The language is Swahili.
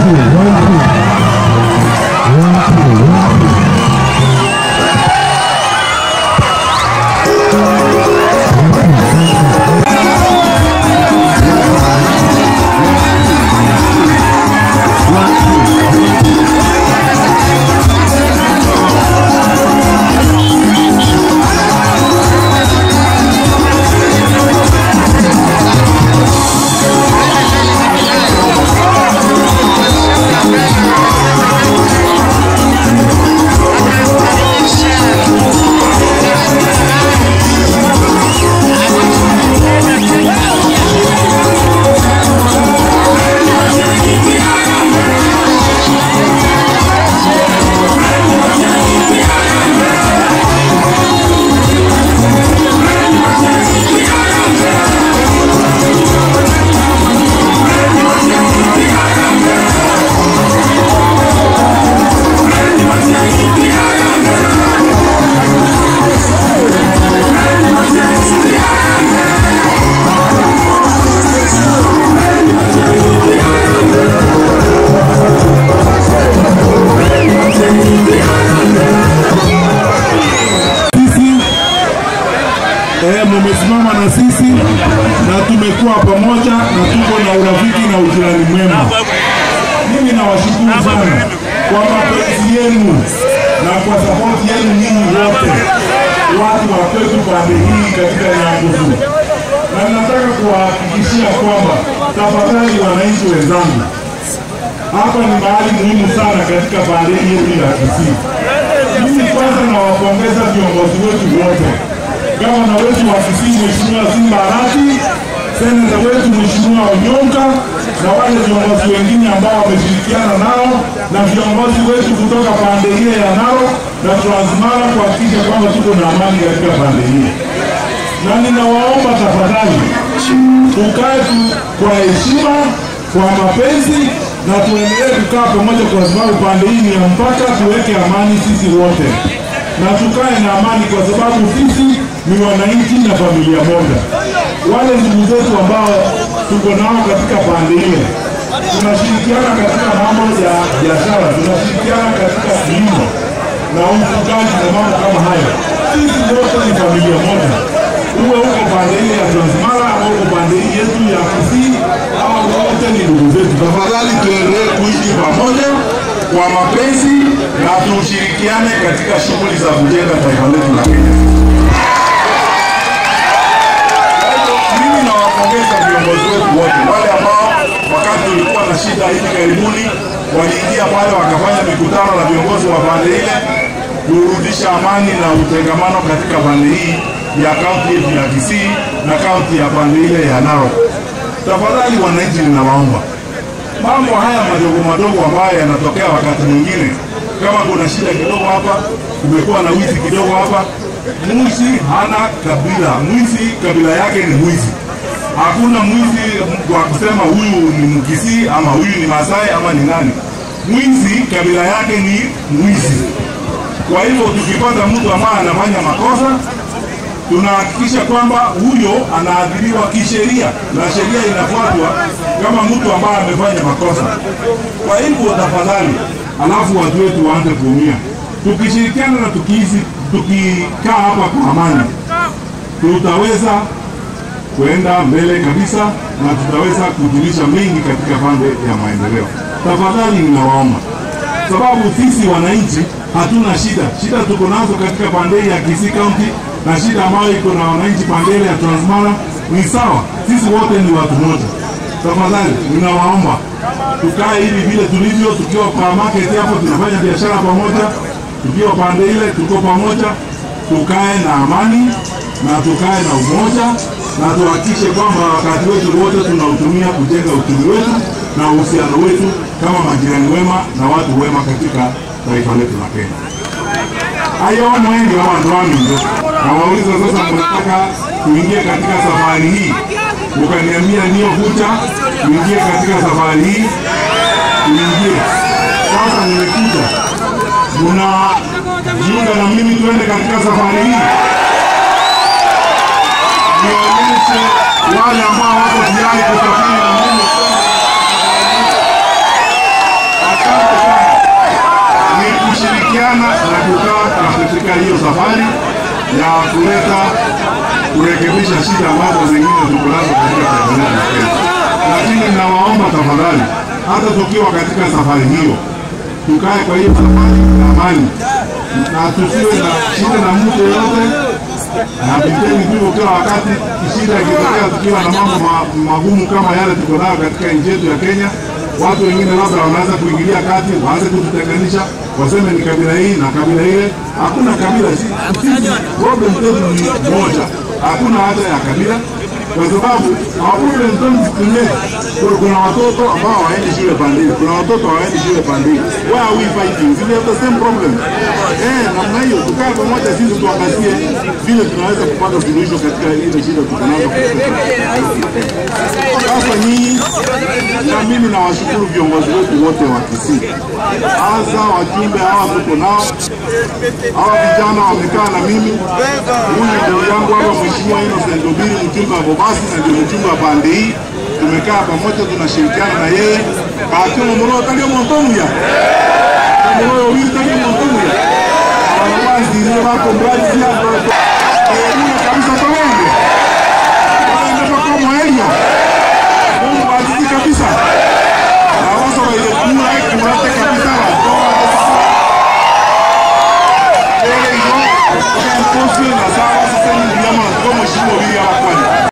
2, 1, 2. 1, 2, 1, 2. Mumesimama na sisi na tumekuwa pamoja na tuko na urafiki na ujirani mwema. Mimi nawashukuru sana kwa mapenzi yenu na kwa support yenu nyinyi wote, watu wa kwetu pande hii katika Nyangusu. Na nataka kuwahakikishia kwamba tafadhali wananchi wenzangu, hapa ni mahali muhimu sana katika pande hii yetu ya Kisii. Mimi kwanza nawapongeza viongozi wetu wote, gavana wetu wa Kisii Mheshimiwa Simba Arati, seneta wetu Mheshimiwa Onyonka na wale viongozi wengine ambao wameshirikiana nao na viongozi wetu kutoka pande ile ya Narok na Transmara kuhakikisha kwamba tuko na amani katika pande hii. Na ninawaomba tafadhali tukae kwa heshima, kwa mapenzi na tuendelee kukaa pamoja, kwa sababu pande hii ni ya mpaka. Tuweke amani sisi wote na tukae na amani, kwa sababu sisi ni wananchi na familia moja. Wale ndugu zetu ambao tuko nao katika pande ile, tunashirikiana katika mambo ya biashara, tunashirikiana katika kilimo na ufugaji na mambo kama hayo. Sisi wote ni familia moja. Uwe uko pande ile ya Transmara au uko pande yetu ya Kisii, hao wote ni ndugu zetu. Tafadhali tuendelee kuishi pamoja kwa mapenzi na tushirikiane katika shughuli za kujenga taifa letu la Kenya. Mimi nawapongeza viongozi wetu wote, wale ambao wakati tulikuwa na shida hivi karibuni waliingia pale wakafanya mikutano na viongozi wa pande ile kurudisha amani na utengamano katika pande hii ya kaunti yetu ya Kisii na kaunti ya pande ile ya Narok. Tafadhali wananchi, ninawaomba mambo haya madogo madogo ambayo yanatokea wakati mwingine, kama kuna shida kidogo hapa, kumekuwa na wizi kidogo hapa. Mwizi hana kabila, mwizi kabila yake ni mwizi. Hakuna mwizi kwa kusema huyu ni Mkisii ama huyu ni Masai ama ni nani. Mwizi kabila yake ni mwizi. Kwa hivyo tukipata mtu ambaye anafanya makosa, tunahakikisha kwamba huyo anaadhibiwa kisheria na sheria inafuatwa kama mtu ambaye amefanya makosa. Kwa hivyo tafadhali, alafu watu wetu waanze kuumia. Tukishirikiana na tukikaa hapa kwa amani, tutaweza kuenda mbele kabisa na tutaweza kujulisha mengi katika pande ya maendeleo. Tafadhali ninawaomba, sababu sisi wananchi hatuna shida. Shida tuko nazo katika pande ya Kisii County na shida ambayo iko na wananchi pande ya Transmara ni sawa. Sisi wote ni watu moja. Tafadhali ninawaomba tukae hivi vile tulivyo, tukiwa kwa market hapo tunafanya biashara pamoja, tukiwa pande ile tuko pamoja, tukae na amani na tukae na umoja na tuhakikishe kwamba wakati wetu wote tunautumia kujenga uchumi wetu na uhusiano wetu kama majirani wema na watu wema katika taifa letu la Kenya. Hayo mwengi wa watu wangu. Na wauliza sasa, mnataka kuingia katika safari hii? Ukaniambia ndio, kuja kuingia katika safari hii, kuingie. Sasa nimekuja. Mnajiunga na mimi tuende katika safari hii? Nionyeshe wale ambao wako tayari kusafiri na mimi. ya kuleta kurekebisha shida ambazo zingine tuko nazo katika taifa letu la Kenya. Lakini nawaomba tafadhali, hata tukiwa katika safari hiyo, tukae kwa hiyo safari na amani, na tusiwe na shida na mtu yoyote, na viteni hivyo kila wakati. Shida ikitokea tukiwa na mambo magumu kama yale tuko nayo katika nchi yetu ya Kenya, watu wengine labda wanaanza kuingilia kati, waanze kututenganisha, waseme ni kabila hii na kabila ile. Hakuna kabila, sisi problem yetu ni moja, hakuna haja ya kabila, kwa sababu problem zetu kuna watoto ambao hawaendi shule pande, kuna watoto hawaendi shule pande. Why are we fighting? We have the same problem. Namna hiyo tukae pamoja sisi tuangazie vile tunaweza kupata suluhisho katika ile shida tuko nazo. Sasa nyinyi na mimi nawashukuru viongozi wetu wote wa Kisii, hasa wajumbe hawa tuko nao, hawa vijana wamekaa na mimi. Huyu ndugu yangu hapa Mheshimiwa Innocent Obiri, mjumbe wa Bobasi na ndio mjumbe wa pande hii, tumekaa pamoja, tunashirikiana na yeye. Kakyo moro talio montomuya moro Obiri talio montomuya abazi ne bako mbrazi.